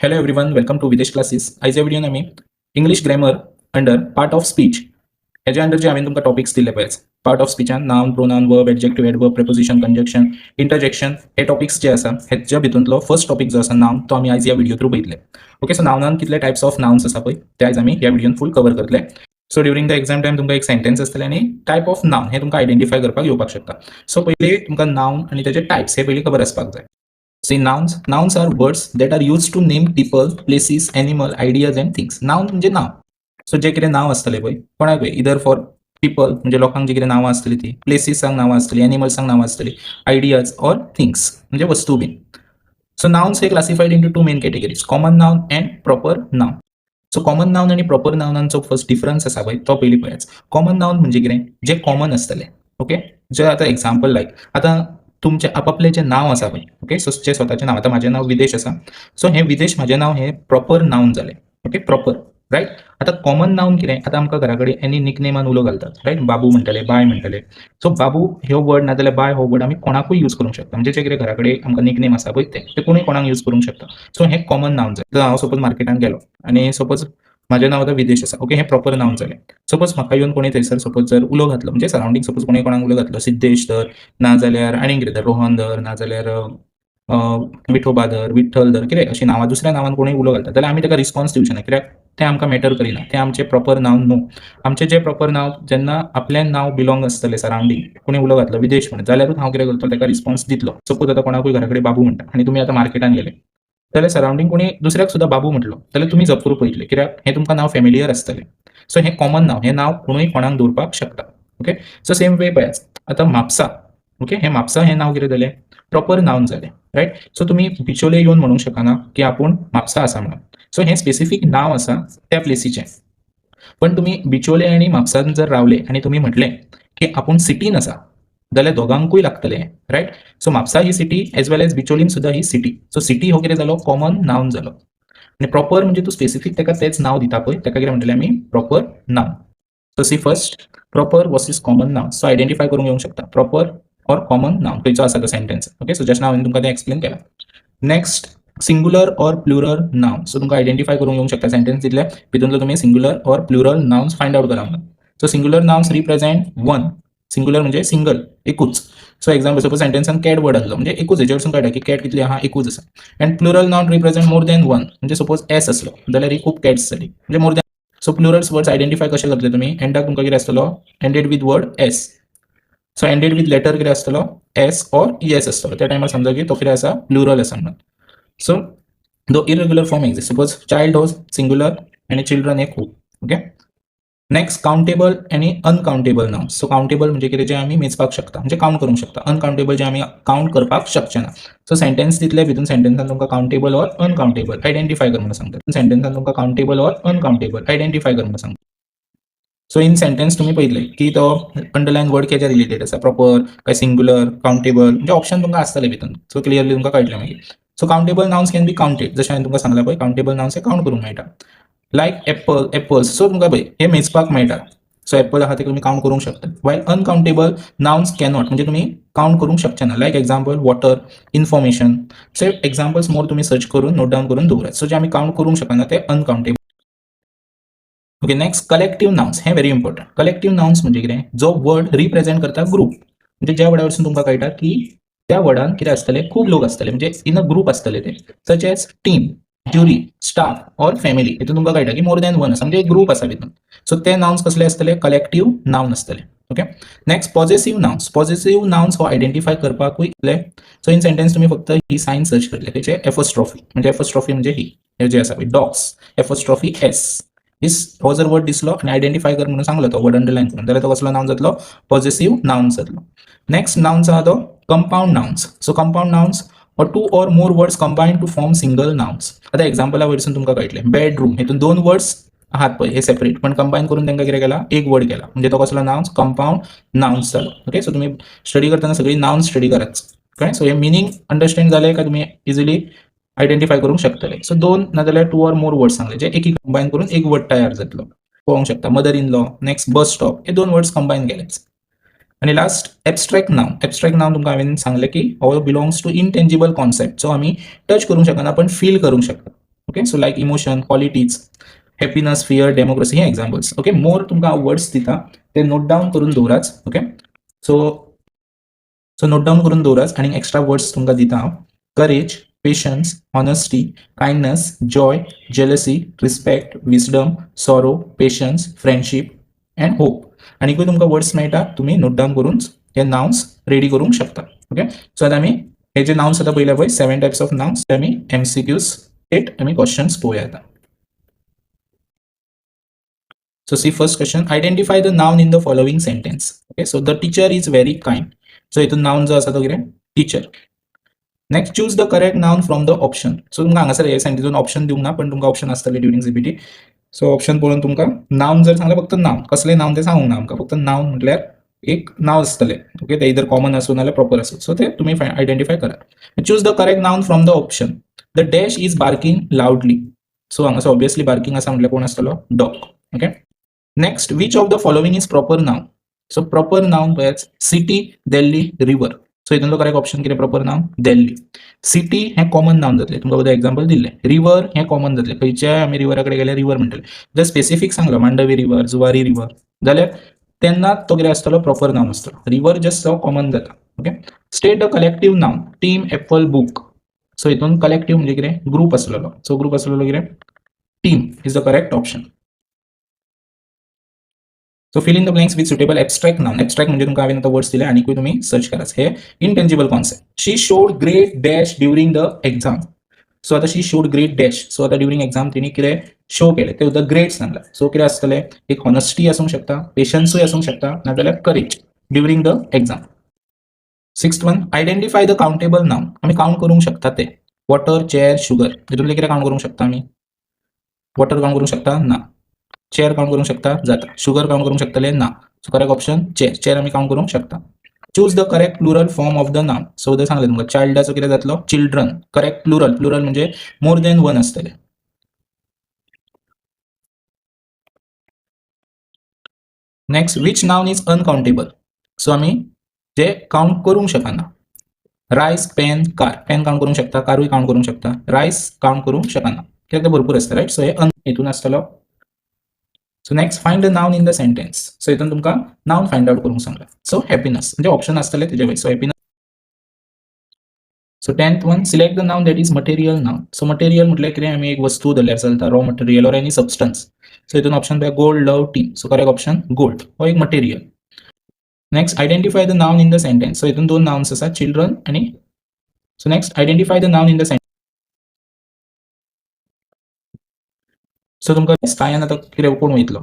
Hello everyone, welcome to Videsh Classes. आयच्या व्हिडिओन आमी English grammar under part of speech हेज्या under जे हांवें तुमकां टॉपिक्स दिल्ले पळय, पार्ट ऑफ स्पीचान noun, pronoun, verb, adjective, adverb, preposition, conjunction, interjection हे टॉपिक्स जे आसा, हेज्या भितूंतलो फर्स्ट टॉपिक जो आसा नाउन, तो आमी आयज ह्या व्हिडिओ थ्रू पळयतले. ओके, सो नाउनान कितले टायप्स ऑफ नाउन्स आसा पळय, ते आयज आमी ह्या व्हिडिओन फूल कवर करतले. So during the exam time तुमकां एक सेंटेन्स आसतलें आनी टायप ऑफ नाउन हे तुमकां आयडेंटिफाय करपाक येवपाक शकता. सो पयलीं तुमकां नाउन आनी तेजे टायप्स हे पयलीं खबर आसपाक जाय. See, nouns. Nouns are words that are used to name people, places, animal, ideas and things. Noun म्हणजे नाव. सो जे कितें नांव आसतलें पळय कोणाक, इदर फॉर पिपल म्हणजे लोकांक जी कितें नांवां आसतली ती, प्लेसीसांक नांवां आसतली, एनिमल्सांक नांवां आसतली, आयडियाज ऑर थिंग्स म्हणजे वस्तू बीन. So nouns hey classified into two main categories, common noun and proper noun. So common noun आनी प्रॉपर नाउनांचो फर्स्ट डिफरन्स आसा पळय, तो पयलीं पळयात. कॉमन नाउन म्हणजे कितें? जे कॉमन आसतलें. ओके, जे आतां एग्जाम्पल लायक आतां तुमचें आपापलें जें नांव आसा पळय, ओके, सो जें स्वताचें नांव, आतां म्हाजें नांव विदेश आसा. सो हें विदेश म्हाजें नांव, हें प्रॉपर नाउन जालें. Okay, proper, right. आतां कॉमन नाउन कितें? आतां आमकां घरा कडेन एनी निकनेमान उलो घालतात, रायट? बाबू म्हणटले, बाय म्हणटले. सो बाबू ह्यो वर्ड नाजाल्यार बाय हो वर्ड आमी कोणाकूय यूज करूंक शकता. म्हणजे जे कितें घरा कडेन आमकां निकनेम आसा पळय, ते ते कोणूय कोणाक यूज करूंक शकता. सो हें कॉमन नाउन जालें. हांव सपोज मार्केटान गेलो आनी सपोज म्हाजें नांव आतां विदेश आसा, ओके, हें प्रॉपर नाउन जालें. सपोज म्हाका येवन कोणी थंयसर सपोज जर उलो घातलो, म्हणजे सरावंडींग सपोज कोणी कोणाक उलो घातलो, सिद्धेश धर, नाजाल्यार आनीक कितें धर, रोहन धर, नाजाल्यार विठोबा धर, विठ्ठल धर, कितें अशीं नांवां, दुसऱ्या नांवान कोणूय उलो घालता जाल्यार आमी ताका रिस्पॉन्स दिवचे ना. कित्याक? तें आमकां मॅटर करिना, तें आमचें प्रॉपर नांव न्हू. आमचें जें प्रॉपर नांव, जेन्ना आपलें नांव बिलोंग आसतलें, सरावंडींग कोणी उलो घातलो विदेश म्हणून जाल्यारूच हांव कितें करतलो? ताका रिस्पॉन्स दितलो. सपोज आतां कोणाकूय घरा कडेन बाबू म्हणटा आनी तुमी आतां मार्केटान गेले जाल्यार सरावंडींग कोणी दुसऱ्याक सुद्दां बाबू म्हटलो जाल्यार तुमी जप करून पळयतले. कित्याक? हें तुमकां नांव फेमिलियर आसतलें. सो हें कॉमन नांव, हें नांव कोणूय कोणाक दवरपाक शकता. ओके, सो सेम वे पळयात आतां म्हापसा. ओके, हें म्हापसा हें नांव कितें जालें? प्रॉपर नाउन जालें, रायट? सो तुमी बिचोले येवन म्हणूंक शकना की आपूण म्हापसा आसा म्हणून. सो हें स्पेसिफीक नांव आसा त्या प्लेसीचें. पण तुमी बिचोले आनी म्हापसान जर रावले आनी तुमी म्हटलें की आपूण सिटीन आसा जाल्यार दोगांकूय लागतलें, रायट? सो म्हापसा ही सिटी एज वेल एज बिचोलीम सुद्दां ही सिटी. सो सिटी हो कितें जालो? कॉमन नाउन जालो. आनी प्रॉपर म्हणजे तूं स्पेसिफीक ताका तेच नांव दिता पळय, ताका कितें म्हणटलें आमी? Proper noun. So see, first, proper versus common noun. So identify करूंक येवंक शकता, प्रॉपर ऑर कॉमन नाउन खंयचो आसा तो सेंटेन्स. ओके, सो जस्ट नाव हांवें तुमकां तें एक्सप्लेन केलां. Next, singular or plural noun. So तुमकां आयडेंटिफाय करूंक येवंक शकता, सेंटेन्स दितले, भितूंतलो तुमी singular or plural nouns find out करा म्हणून. So singular nouns represent one. Singular म्हणजे सिंगल, एकूच. सो एक्झाम्पल, सपोज सेंटेन्सान कॅट वर्ड आसलो म्हणजे एकूच, हेजेवरसून कळटा की कॅट कितली आहा? एकूच आसा. And plural noun represent more than one. म्हणजे सपोज एस आसलो जाल्यार ही खूब कॅट्स जाली, म्हणजे more than. So plurals words identify कशे करतले तुमी? एंडाक तुमकां कितें आसतलो? Ended with word s. So ended with letter कितें आसतलो? एस ऑर एस आसतलो. त्या टायमार समजा की तो कितें आसा? प्लुरल आसा म्हणून. So though irregular form exist, suppose child हो सिंग्युलर आनी चिल्ड्रन हे खूब. ओके, नेक्स्ट, काउंटेबल आनी अनकाउंटेबल नाउन्स. सो काउंटेबल म्हणजे कितें? जे आमी मेजपाक शकता, म्हणजे काउंट करूंक शकता. अनकाउंटेबल, जे आमी काउंट करपाक शकचे ना. सो सेंटेन्स दितले, भितून सेंटेन्सान तुमकां काउंटेबल ऑर अनकाउंटेबल आयडेंटिफाय कर म्हणून सांगता. सेंटेन्सान तुमकां काउंटेबल ऑर अनकाउंटेबल आयडेंटिफाय कर म्हणून सांगता. सो इन सेंटेन्स तुमी पळयतले की तो अंडरलायन वर्ड केच्या रिलेटेड आसा, प्रॉपर काय सिंग्युलर, काउंटेबल, म्हणजे ऑप्शन तुमकां आसतले भितून. सो क्लियरली तुमकां कळटलें मागीर. So countable nouns can be counted. जशें हांवें तुमकां सांगलां पळय, काउंटेबल नाउन्स हे काउंट करूंक मेळटा, लायक एप्पल, एप्पल्स. सो तुमकां पळय हे मेजपाक मेळटा. सो एप्पल आहा ते तुमी काउंट करूंक शकता, वायल अनकाउंटेबल नाउन्स कॅनॉट, म्हणजे तुमी काउंट करूंक शकचे ना, like example water, information. So examples more तुमी सर्च करून नोट डावन करून दवरात. सो जे आमी काउंट करूंक शकना ते uncountable. Okay, next, collective nouns. हे व्हेरी इम्पॉर्टंट. कलेक्टीव नाउन्स म्हणजे कितें? जो वर्ड रिप्रेझेंट करता ग्रुप, म्हणजे ज्या वर्डा वरसून तुमकां कळटा की त्या वर्डान कितें आसतलें? खूब लोक आसतले, म्हणजे इन अ ग्रुप आसतले ते, such as team, jury, staff or family. हितून तुमकां कळटा की मोर दॅन वन आसा, म्हणजे एक ग्रुप आसा भितून. सो ते नाउन्स कसले आसतले? कलेक्टीव नाउन आसतले. Okay, next, possessive nouns. Possessive nouns हो आयडेंटिफाय करपाकूय इतले. सो इन सेंटेन्स तुमी फक्त ही सायन सर्च करतले. खंयचे? एफोस्ट्रॉफी. म्हणजे एफोस्ट्रॉफी म्हणजे ही हे जे आसा डॉग्स, एफोस्ट्रॉफी एस इस, हो जर वर्ड दिसलो आनी आयडेंटिफाय कर म्हणून सांगलो तो वर्ड अंडरलायन करून, जाल्यार तो कसलो नाउन जातलो? पॉझेसिव्ह नाउन जातलो. नेक्स्ट नाउन्स आहा तो compound nouns. So compound nouns or two or more words combine to form single nouns. आतां एग्जाम्पला वयरसून तुमकां कळटलें. बेडरूम, हितून दोन वर्ड्स आहात पळय हे सेपरेट, पण कंबायन करून तांकां कितें केला? एक वर्ड केला. म्हणजे तो कसलो नाउन्स? कंपाऊंड नाउन्स जालो. ओके, सो तुमी स्टडी करतना सगळी नाउन्स स्टडी करात. कळ्ळें? सो हे मिनींग अंडरस्टँड जालें काय तुमी इजिली आयडेंटिफाय करूंक शकतले. सो दोन नाजाल्यार टू ऑर मोर वर्ड्स सांगले जे एक कंबायन करून एक वर्ड तयार जातलो. पळोवंक शकता, mother in law, next bus stop, हे दोन वर्ड्स कंबायन केलेच. आनी last, abstract noun. Abstract noun तुमकां हांवें सांगलें की हो belongs to intangible concept, so आमी टच करूंक शकना पण फील करूंक शकता. Okay, so like emotion, qualities, happiness, fear, democracy हे एक्झाम्पल्स. ओके, मोर तुमकां वर्ड्स दिता ते नोट डावन करून दवराच. Okay, so so note down करून दवराच आनी एक्स्ट्रा वर्ड्स तुमकां दिता हांव. Courage, patience, honesty, kindness, joy, jealousy, respect, wisdom, sorrow, patience, friendship and hope. आनीकूय तुमकां वर्ड्स मेळटा, तुमी नोट डावन करून हे नाउन्स रेडी करूंक शकता. ओके, सो आतां आमी हे जे नाउन्स आतां पयले पळय 7 टायप्स ऑफ नाउन्स, ते आमी एमसीक्यूज 8 आमी क्वेश्चन्स पळोवया आतां. So see first question, identify the noun in the following sentence. Okay, so the teacher is very kind. So हितून नाउन जो आसा तो कितें? Teacher. Next, choose the correct noun from the option. So तुमकां हांगासर हे सेंटेन्सून ऑप्शन दिवंक ना, पण तुमकां ऑप्शन आसतले ड्युरींग सीबीटी. सो ऑप्शन पळोवन तुमकां नाउन जर सांगलें, फक्त नाउन, कसलें नाउन तें सांगूंक ना आमकां, फक्त नाउन म्हटल्यार एक नांव आसतलें. ओके, ते इधर कॉमन आसूं नाल्यार प्रॉपर आसूं, सो ते तुमी आयडेंटिफाय करात. Choose the correct noun from the option. The dash is barking loudly. So हांगासर ऑब्वियसली बार्किंग आसा म्हटल्यार कोण आसतलो? Dog. Okay, next, which of the following is proper noun? So proper noun पळयात, सिटी, दिल्ली, river. So हितूंतलो correct option कितें? Proper noun Delhi. City हें common noun जातलें, तुमकां बरें एग्जाम्पल दिल्लें. रिवर हें कॉमन जातलें, खंयच्याय आमी रिवरा कडेन गेल्यार रिवर म्हणटले. जर स्पेसिफीक सांगलो मांडवी रिवर, जुवारी रिवर, जाल्यार तेन्ना तो कितें आसतलो? प्रॉपर नाउन आसतलो. रिवर जस्ट तो कॉमन जाता. Okay, state the collective noun, team, apple, book. So हितून कलेक्टीव म्हणजे कितें? ग्रुप आसलेलो. सो ग्रुप आसलेलो कितें? Team is the correct option. So fill in the blanks with suitable abstract noun. Abstract म्हणजे तुमकां हांवें आतां वर्ड्स दिले आनीकूय तुमी सर्च करात. हे intangible concept. She showed great dash during the exam. So आतां she showed great dash. So आतां ड्युरींग एक्झाम तिणी कितें शो केलें तें सुद्दां ग्रेट सांगलां. सो कितें आसतलें? एक हॉनेस्टी आसूंक शकता, पेशन्सूय आसूंक शकता, नाजाल्यार courage during the exam. Sixth one, identify the countable noun. आमी कावंट करूंक शकता ते. Water, chair, sugar. हितूंतलें कितें कावंट करूंक शकता आमी? वॉटर कावंट करूंक शकता? ना. चेअर कावंट करूंक शकता? जाता. शुगर कावंट करूंक शकतले? ना. So correct option chair. Chair आमी कावंट करूंक शकता. Choose the correct plural form of the noun. So उद्या सांगलें तुमकां चायल्डाचो कितें जातलो? चिल्ड्रन. Correct plural. प्लुरल म्हणजे मोर दॅन वन आसतलें. Next, which noun is uncountable? So आमी जे कावंट करूंक शकना. Rice, pen, car. Pen count करूंक शकता, कारूय कावंट करूंक शकता, रायस कावंट करूंक शकना कित्याक ते भरपूर आसता, रायट? सो हे अन हितून आसतलो. So next, find the noun in the sentence. So हितून तुमकां नाउन फायंड आवट करूंक सांगलां. सो हॅपीनस म्हणजे ऑप्शन आसतले तेजे वयर. So happiness. So 10th one, select the noun that is material noun. So material म्हटल्यार कितें? आमी एक वस्तू धरल्यार चलता, raw material or any substance. So हितून ऑप्शन पळय, gold, love, team. So correct option gold हो एक material. Next, identify the noun in the sentence. So हितून दोन नाउन्स आसा, चिल्ड्रन आनी. So next, identify the noun in the sentence. So तुमकां स्कायान आतां कितें कोण वयतलो?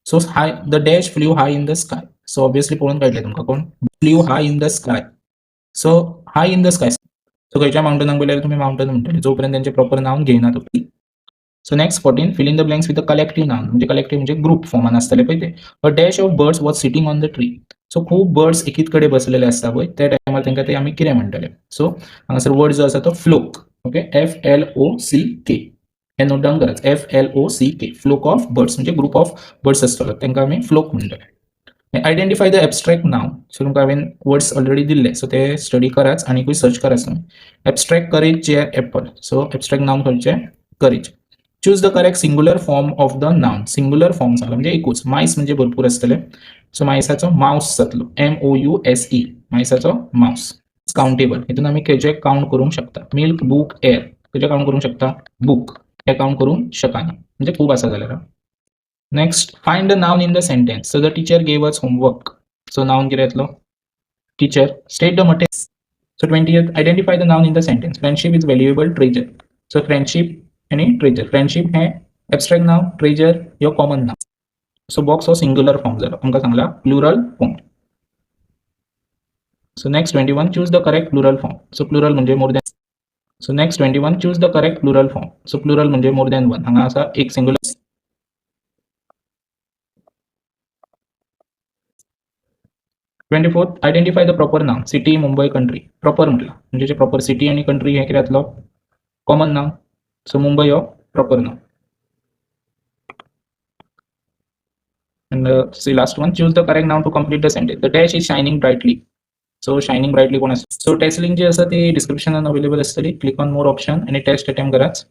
So high, the dash flew high in the sky. So obviously पळोवन कळटलें तुमकां कोण flew high in the sky. So high in the sky, so खंयच्या माउंटनाक पळयल्यार तुमी माउंटन म्हणटले, जो पर्यंत तेंचें प्रॉपर नाउन घेयना तो. So next 14, fill in the blanks with a collective noun. म्हणजे कलेक्टीव म्हणजे ग्रुप फॉर्मान आसतले पळय ते. A dash of birds was sitting on the tree. So खूब बर्ड्स एकीच कडेन बसलेले आसता पळय, त्या टायमार तांकां ते आमी कितें म्हणटले? सो हांगासर वर्ड जो आसा तो flock. Okay, FLOCK, हे नोट डावन करात. FLOCK, flock of birds म्हणजे ग्रुप ऑफ बर्ड्स आसतलो, तांकां आमी फ्लोक म्हणटले. Identify the abstract noun. So तुमकां हांवें वर्ड्स ऑलरेडी दिल्ले, सो ते स्टडी करात आनीकूय सर्च करात तुमी. Abstract, courage, chair, apple. So abstract noun खंयचें? Courage. Choose the correct singular form of the noun. Singular form सांगला म्हणजे एकूच. मायस म्हणजे भरपूर आसतले, सो मायसाचो मावस जातलो, MOUSE, मायसाचो मावस. काउंटेबल हितून आमी खंयचे काउंट करूंक शकता? Milk, book, air. खंयचे काउंट करूंक शकता? बूक. हे काउंट करूंक शकना म्हणजे खूब आसा जाल्यार. Next, find the noun in the sentence. So the teacher gave us homework. So noun कितें येतलो? Teacher. State the material. So 20th, identify the noun in the sentence. Friendship is valuable treasure. So friendship आनी treasure. Friendship हें abstract noun, treasure ह्यो common noun. So box हो singular form जालो, आमकां सांगला plural form. So next 21, choose the correct plural form. So plural म्हणजे more than. So next 21, choose the correct plural form. So plural म्हणजे more than one. हांगा आसा एक singular. 24th, identify the proper noun. City, Mumbai, country. Proper म्हटलं म्हणजे जे proper city आनी country हें कितें जातलो? Common noun. सो मुंबय हो proper noun. And see last one, choose the correct noun to complete the sentence. The dash is shining brightly. So shining brightly कोण आसा? So taste link जी आसा ती डिस्क्रिप्शनान अवेलेबल आसतली. क्लिक ऑन मोर ऑप्शन आनी taste attempt करात.